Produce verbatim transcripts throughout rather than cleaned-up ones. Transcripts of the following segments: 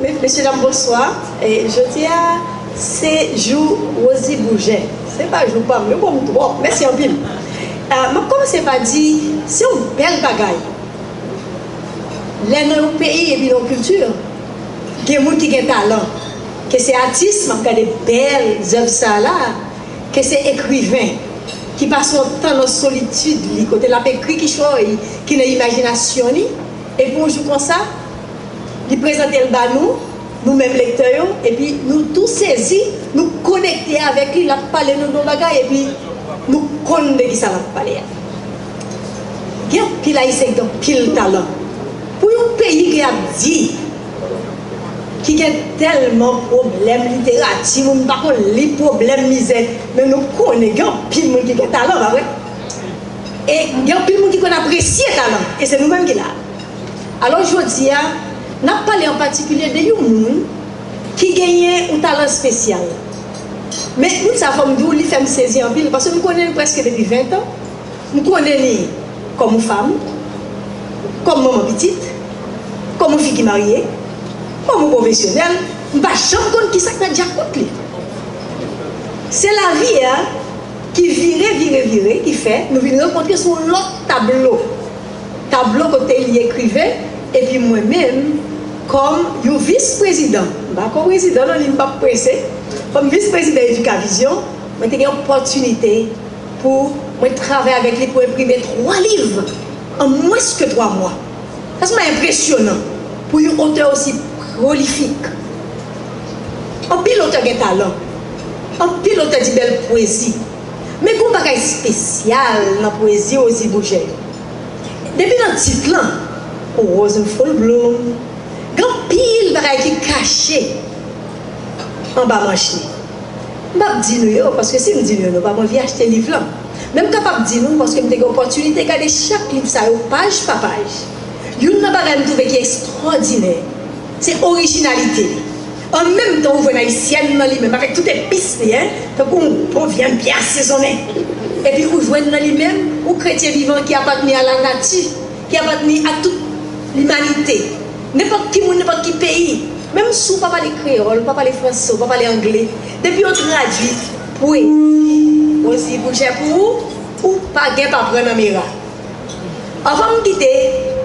Mes-, mesye dam, bonswa. E, jodi a, se jou Rosie Bourget. Se pa jou pa m, yo bon m twòp. Mèsi anpil. Ah, m ap kòmanse pa di, se yon bèl bagay. Lè nan yon peyi epi nan yon kilti, gen moun ki gen talan. Ke se atis, m ap gade bèl zèv sa la, ke se ekriven, ki pase yon tan nan solitid li, kote l ap ekri kichòy ki nan imajinasyon li, epi yon jou konsa, li prezante l ba nou, nou menm lektè yo, epi nou tou sezi, nou konekte avèk li, l ap pale nou de yon bagay, epi nou konn de kisa l ap pale a. Gen anpil Ayisyen ki gen anpil talan. Pou yon peyi ke y ap di, ki gen tèlman pwoblèm literati, moun pa konn li, pwoblèm mizè, men nou konnen gen anpil moun ki gen talan, pa vre? E gen anpil moun ki konn apresye talan, e se nou menm ki la. Alò, jodi a, n ap pale an patikilye de yon moun ki genyen yon talan espesyal. Men moun sa, fò m di w, li fè m sezi anpil, paske m konnen l prèske depi ven tan. M konnen li kòm yon fanm, kòm manman pitit, kòm yon fi ki marye, kòm yon pwofesyonèl. M pa janm konn kisa k nan dyak kont li. Se lavi a ki vire, vire, vire, ki fè nou vin rankontre sou yon lòt tablo. Tablo kote li ekriven, epi mwen menm, kòm yon vis prezidan, m pa ko-prezidan non, li m p ap prese, kòm vis prezidan Edukavizyon, mwen te gen opòtinite pou mwen travay avèk li pou enprime twa liv an mwens ke twa mwa. Sa se enpresyonan pou yon otè osi pwolifik. Anpil otè gen talan, anpil otè di bèl pwezi, men gen yon bagay espesyal nan pwezi Rosie Bourget yo. Depi nan tit lan, Rose in Full Bloom, gen anpil bagay ki kache anba manch li. M p ap di nou yo, paske si m di nou yo, nou p ap anvi achte liv lan. Men m kapab di nou, paske m te gen opòtinite gade chak liv sa yo paj pa paj. Youn nan bagay m twouve ki ekstwòdinè, se orijinalite li. An menm tan, ou jwenn ayisyèn nan li menm, avèk tout epis li, en, tankou yon bon vyann byen asezonnen. Epi ou jwenn nan li menm, yon kretyen vivan ki apatni a lanati, ki apatni a tout limanite. Nenpòt ki moun, nenpòt ki peyi. Menm si w pa pale kreyòl, w pa pale franse, w pa pale angle, depi yo tradui pwezi Rosie Bourget pou ou, ou pa gen pa pran nan mera. Anvan m kite,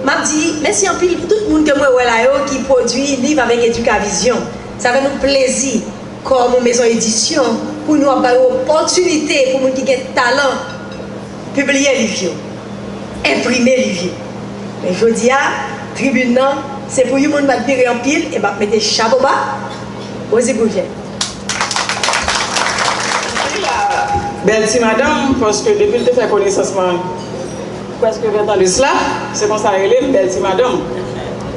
m ap di mèsi anpil pou tout moun ke mwen wè la yo ki pwodui liv avèk Edukavizyon. Sa fè nou plezi kòm yon mezon edisyon pou nou ap bay opòtinite pou moun ki gen talan pibliye liv yo, enprime liv yo. Men jodi a, tribin nan, se pou yon moun m admire anpil, e m ap mete chapo ba, Rosie Bourget. Bèl ti madanm, paske depi l te fè konesans mwen, prèske ven tan de sila, se konsa yo rele m, bèl ti madanm.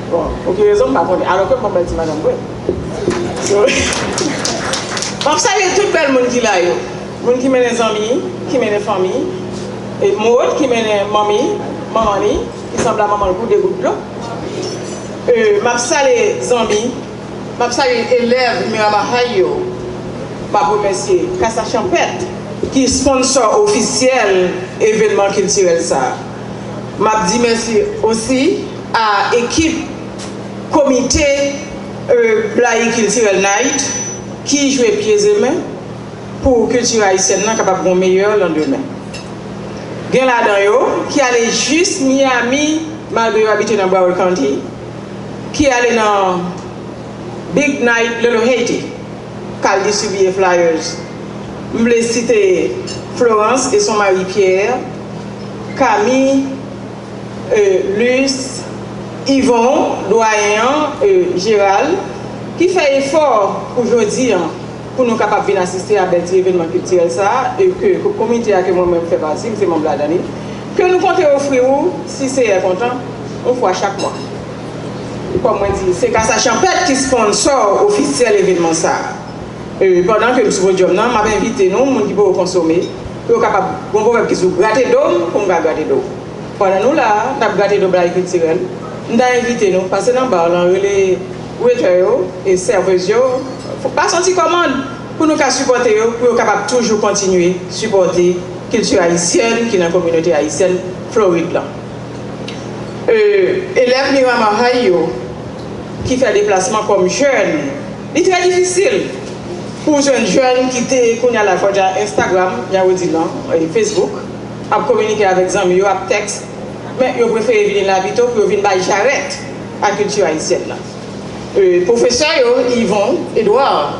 Bon, pou ki rezon, m pa konnen. Alò ke m pa bèl ti madanm vre. So, m ap salye tout bèl moun ki la yo. Moun ki mennen zanmi, ki mennen fanmi. E Maud ki mennen manmi, manman li, ki sanble a manman l kou de gout dlo. E, m ap salye zanmi, m ap salye elèv Miramar High yo. M ap remèsye Kasa Chanpèt ki sponsò ofisyèl evènman kiltirèl sa a. M ap di mèsi osi a ekip komite, e, Blayi Kiltirèl Night ki jwe pye e men pou kilti ayisyèn nan kapab gen yon meyè landemen. Gen ladan yo ki ale jis Miami, malgre yo abite nan Broward County, ki ale nan Big Night Little Haiti, k al distribiye flyers. M vle site Florence e son mari Pierre, Camille, e, Luce, Yvon, dwayen an, e, Gérald, ki fè efò pou jodi an, pou nou kapab vin asiste a bèl ti evènman kiltirèl sa a, e ke, ke komite a ke mwen menm fè pati, m se manm ladan li, ke nou konte ofri ou, si Seyè kontan, yon fwa chak mwa. Kòm mwen di, se Kasa Chanpèt ki sponsò ofisyèl evènman sa a. E, pandan ke m sou podyòm nan, m ap envite nou, moun ki poko konsome, pou yo kapab, gon pwovèb ki di w grate do m, pou m ka grate do w. Pandan nou la a, n ap grate do Blayi Kiltirèl, m ta envite nou pase nan bar lan, rele wetè yo e sèvez yo, pase yon ti kòmann pou nou ka sipòte yo, pou yo kapab toujou kontinye sipòte kilti ayisyèn ki nan kominote ayisyèn Florid lan. E, elèv Miramar High yo, ki fè deplasman kòm jèn. Li trè difisil pou w jwenn jèn ki te kounye a la fòdja Instagram, jan yo di l lan, e Facebook, ap kominike avèk zanmi yo, ap tèks, men yo prefere vini la pito pou yo vin bay jarèt a kilti ayisyèn nan. E, pwofesè yo, Yvon Edouard,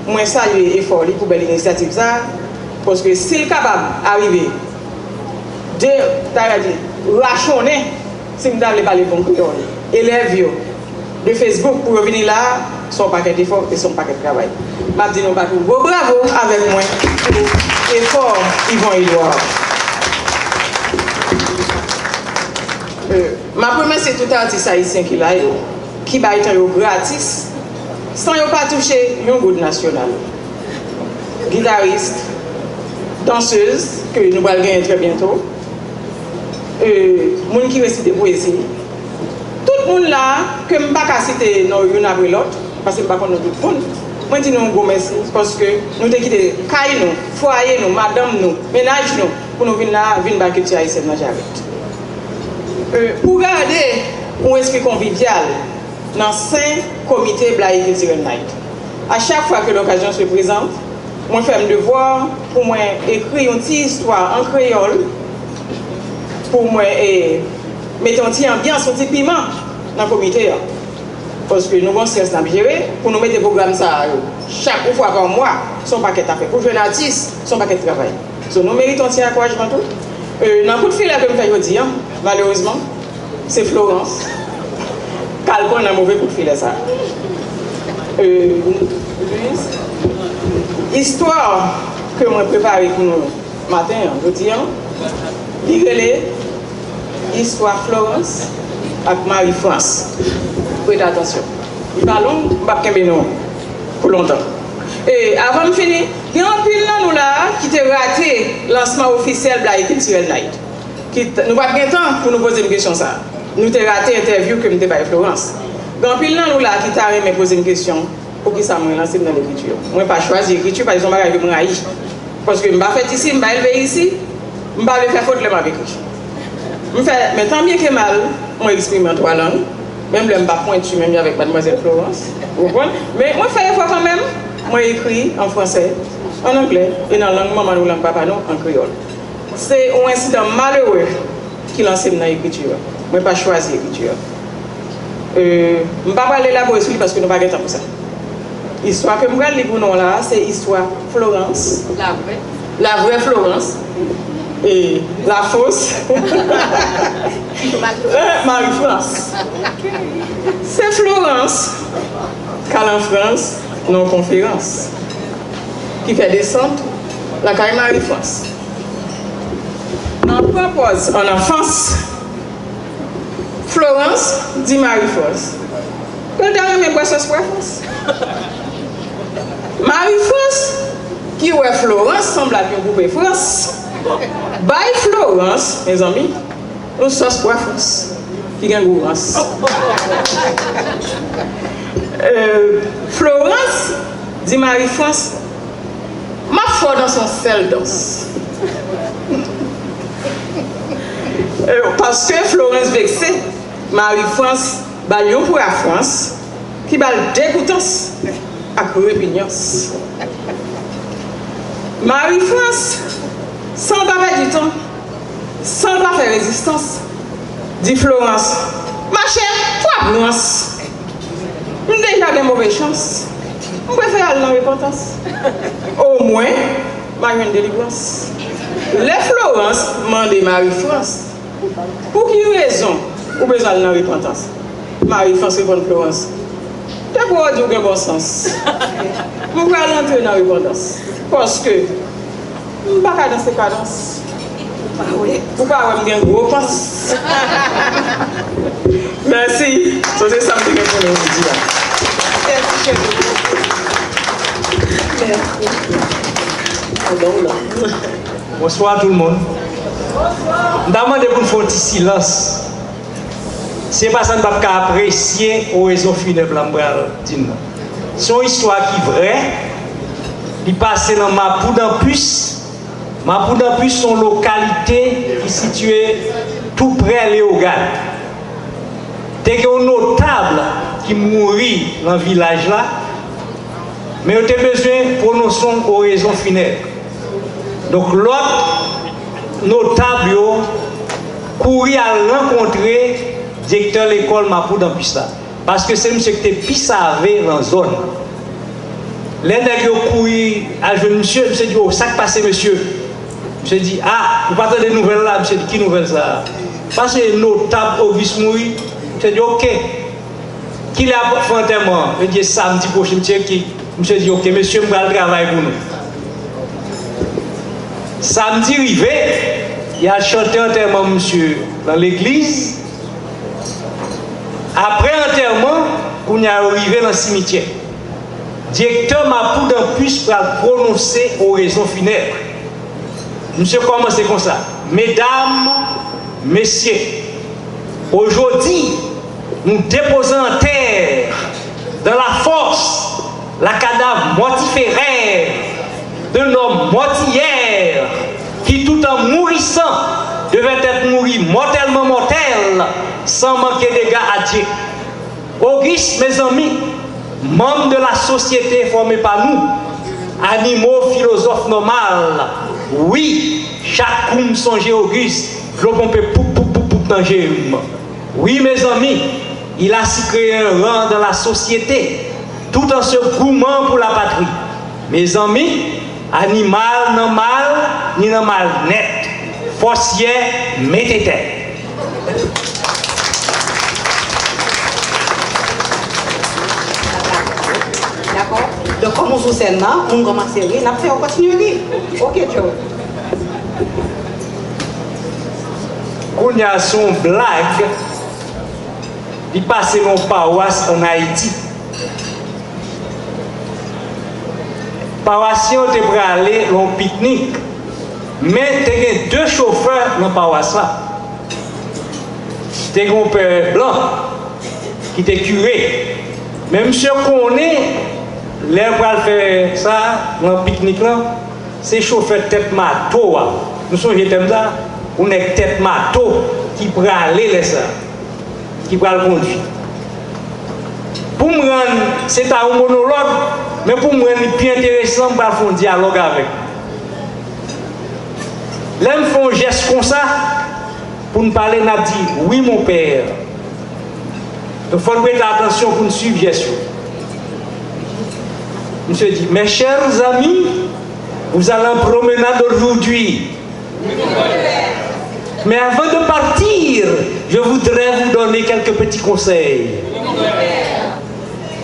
mwen salye efò li pou bèl inisyativ sa a, paske si l kapab arive de, ta di, rachonnen, si m ta vle pale bon kreyòl, elèv yo de Facebook pou yo vini la a, se yon pakèt efò e se yon pakèt travay. M ap di nou bat yon gwo bravo avèk mwen pou efò Yvon Edouard. E, m ap remèsye tout atis ayisyen ki la yo, ki bay tan yo gratis, san yo pa touche yon goud nasyonal. Gitaris, dansez, ke nou pral genyen trè byento, e, moun ki resite pwezi. Tout moun la, ke m pa ka site non youn apre lòt, paske m pa konn non tout moun, mwen di nou yon gwo mèsi, paske nou te kite kay nou, fwaye nou, madanm nou, mennaj nou, pou nou vin la, vin bay kilti ayisyèn nan jarèt. E, pou gade yon espri konvivyal nan sen komite Blayi Culturel Night. A chak fwa ke l'occasion se présente, mwen fè m devwa pou mwen ekri yon ti istwa an kreyòl, pou mwen, e, mete yon ti anbyans, yon ti piman nan komite a. Paske nou gon syans n ap jere pou nou mete pwogram sa a yo. Chak yon fwa pa mwa, se yon pakèt afè. Pou jwenn atis, se yon pakèt travay. So, nou merite yon ti ankourajman tou. E, nan kout filè ke m fè jodi a, malerezman, se Florence k al pran nan move kout filè sa a. E, Louise, istwa ke mwen prepare pou nou maten an, jodi an, li rele Istwa Florence ak Marie France. Prete atansyon. Li pa long, m p ap kenbe nou pou lontan. E avan m fini, gen anpil nan nou la a ki te rate lansman ofisyèl Blayi Culturel Night. Ki t-, nou pa t gen tan pou nou poze m kesyon sa a. Nou te rate entèvyou ke m te bay Florence. Gen anpil nan nou la a ki ta renmen poze m kesyon, poukisa mwen lanse m nan lekriti? Mwen pa chwazi ekriti, paske se yon bagay ke m rayi. Paske m pa fèt isi, m pa elve isi, m pa vle fè fot lè m ap ekri. M fè, men tan byen ke mal, mwen eksprime an twa lang, menm lè m pa pwenti, menm jan avèk madmwazèl Florence, ou konprann? Men mwen fè efò kanmenm, mwen ekri an fransè, an anglè, e nan lang manman nou, lang papa nou, an kreyòl. Se yon ensidan malere ki lanse m nan ekriti a. Mwen pa chwazi ekriti a. E, m pa pral elabore sou li paske nou pa gen tan pou sa. Istwa ke m pral li pou nou la a, se istwa Florence. Lavrè. Lavrè Florence. E, lafos. E, Marie France. Se Florence k al an Frans nan yon konferans ki fè desant lakay Marie France. Nan pran pòz an anfans, Florence di Marie France ke l ta renmen bwè sòs pwa Frans. Marie France, ki wè Florence sanble ak yon poupe Frans, bay Florence, mezanmi, yon sòs pwa Frans ki gen gou rans. Euh, Florence di Marie France, m ap fè w danse yon sèl dans. Euh, paske Florence vekse, Marie France ba l yon pwa Frans ki ba l degoutans ak repinyans. Marie France, san l pa pèdi tan, san l pa fè rezistans, di Florence, machè, pwa Frans, m deja gen move chans, m prefere al nan repantans. Omwen, m a jwenn delivrans. Lè Florence mande Marie France, pou ki rezon ou bezwen al nan repantans? Marie France reponn Florence, depi w di w gen bon sans, m pral antre nan repantans. Paske m pa ka danse kadans. Ou pa wè m gen gwo pans. Mèsi. So, se sa m te gen pou nou jodi a. Mèsi, cheri. Mèsi. Bon, la. Bonswa tout moun. M ta mande pou n fè yon ti silans. Se pa sa n p ap ka apresye orezon finèb la m pral di n nan. Se yon istwa ki vrè, li pase nan Mapou Dampis. Mapou Dampis se yon lokalite ki sitiye tou prè Leyogàn. Te gen yon notab ki mouri nan vilaj la, men yo te bezwen pwononse yon orezon finèb. Donk, lòt notab yo kouri al rankontre direktè lekòl Mapou Dampus la, paske se misye ki te pi save nan zòn nan. Lè nèg yo kouri al jwenn misye, misye di, "O, sa k pase, mesye?" Misye di, "A, ou pa tande nouvèl la?" Misye di, "Ki nouvèl sa a?" "Pase notab Auguste mouri." Misye di, "Oke. Kilè ap fè antèman an?" Yo di, "Samdi pwochen." Misye ki, misye di, "Oke, mesye, m pral travay pou nou." Samdi rive, y al chante antèman misye nan legliz. Apre antèman, kounye a yo rive nan simityè. Direktè Mapou Dampus pral pwononse orezon finèb. Misye kòmanse konsa: "Medam, mesye, ojodi, nou depoze an tè, dans la force, la cadavre mortifère d'un homme mortifère qui, tout en mourissant, devait être mouru mortellement mortel, sans manquer d'égard à Dieu. Auguste, mezanmi, manm de la sosyete fòme pa nou, animo, filozòf nòmal, wi, chak kou m sonje Auguste, dlo ponpe poup, poup, poup, poup nan je m. Oui, mes amis, il a su créer un rang dans la société, tout en se gourmant pour la patrie. Mes amis, animal nan mal, ni nan mal nèt. Fòsyè, mete tè." Dakò? Donk, kòm ou sou sèn nan, moun kòmanse ri, n ap fè yo kontinye ri. Oke, Joe. Kounye a, se yon blag li pase nan yon pawas ann Ayiti. Pawasyen yo te prale nan yon piknik, men te gen de chofè nan pawas la. Te gen yon pè blan ki te kire. Men misye konnen lè yo pral fè sa nan piknik lan, se chofè tèt mato a. Nou sonje tèm sa? Yon nèg tèt mato ki prale lè sa, ki pral kondui. Pou m rann, se ta yon monològ, men pou m rann li pi enteresan, m pral fè yon dyalòg avèk li. Lè m fè yon jès konsa, pou n pale, n ap di, "Oui, mon père." Donk, fò n prete atansyon pou n swiv jès yo. Misye di, "Mes chers amis, vous allez en promenade aujourd'hui. Mais avant de partir, je voudrais vous donner quelques petits conseils.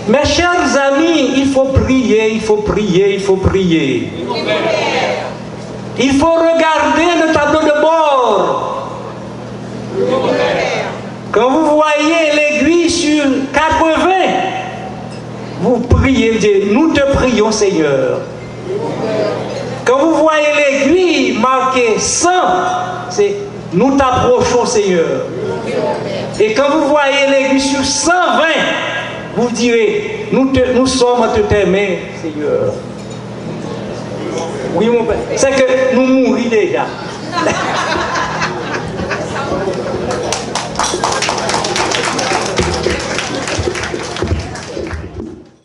Mes chers amis, il faut prier, il faut prier, il faut prier. Il faut regarder le tableau de bord. Quand vous voyez l'aiguille sur quatre-vingts, vous priez Dieu, nous te prions, Seigneur. Quand vous voyez l'aiguille marquée cent, c'est nous t'approchons, Seigneur. Et quand vous voyez l'aiguille sur cent vingt, vous direz, nous, te- nous sommes entre tes mains, Seigneur." Wi, mon pè. Se ke nou mouri deja.